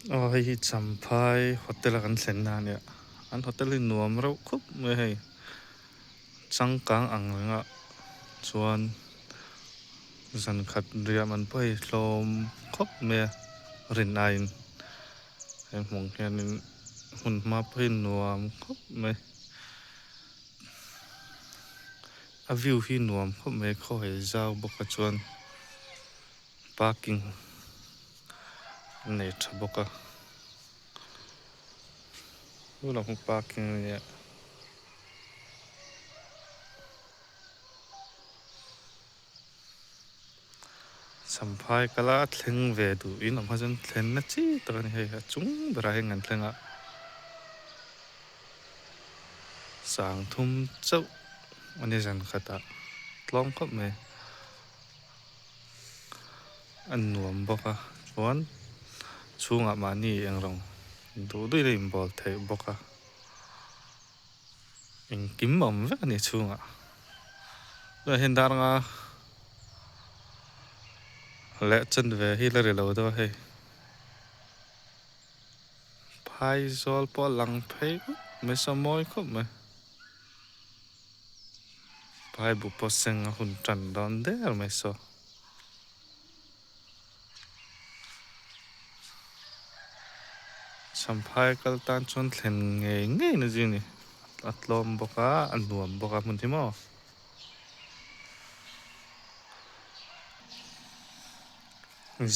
Aw hei hi Champhai hotel a kan thlen na a nia an hotel hi nuam reuh khawp mai a hei changkang ang reng a chuan zan khat riah man pawh hei hlawm khawp mai a rin aiin he hmuh ang hianin hmun hma pawh hi nuam khawp mai. A view hi nuam khawp mai khawhei zau bawk a chuan parking a nei tha bawk a chu lam parking a nia. Champhai kala thleng ve duh in awm kha chuan thlenna chi tak a ni hei a chung berah hian kan thleng a sangthum chauh a ni zan khatah tlawm khawp mai a nuam bawk a chuan chhungah mahni eng rawng duh duhin a inbawl theih bawk a. Engkim a awm vek a ni chhungah tunah hian dar anga leh chen ve hi la ri lo deuh a hei phaizawl pawh a lang phei khawp mai saw mawi khawp mai phai bu pawh seng a hun tan dawn der mai saw. Champhai kal tan chuan thlen ngei ngei na zui a ni a tlawm bawk a a nuam bawk a hmun hi maw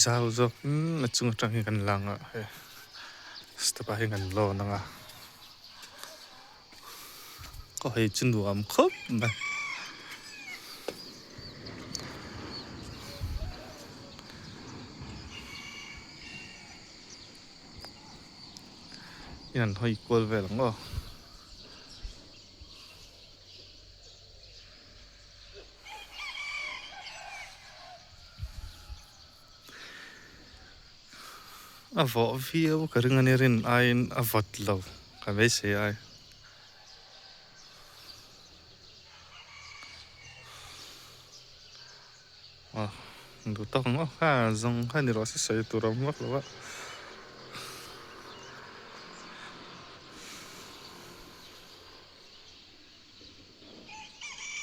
zau zawk in a chung atang hian kan lang a hei step ah hian kan lawn ang a Ka hei chu nuam khawp mai. In an hawi kual vel ang aw. A vawh viau ka ring a ni rin aiin a vawt lo ka beisei ai. Aw duh tawk ang aw kha zawng kha ni rawh se sawi tur a awm vak lo a.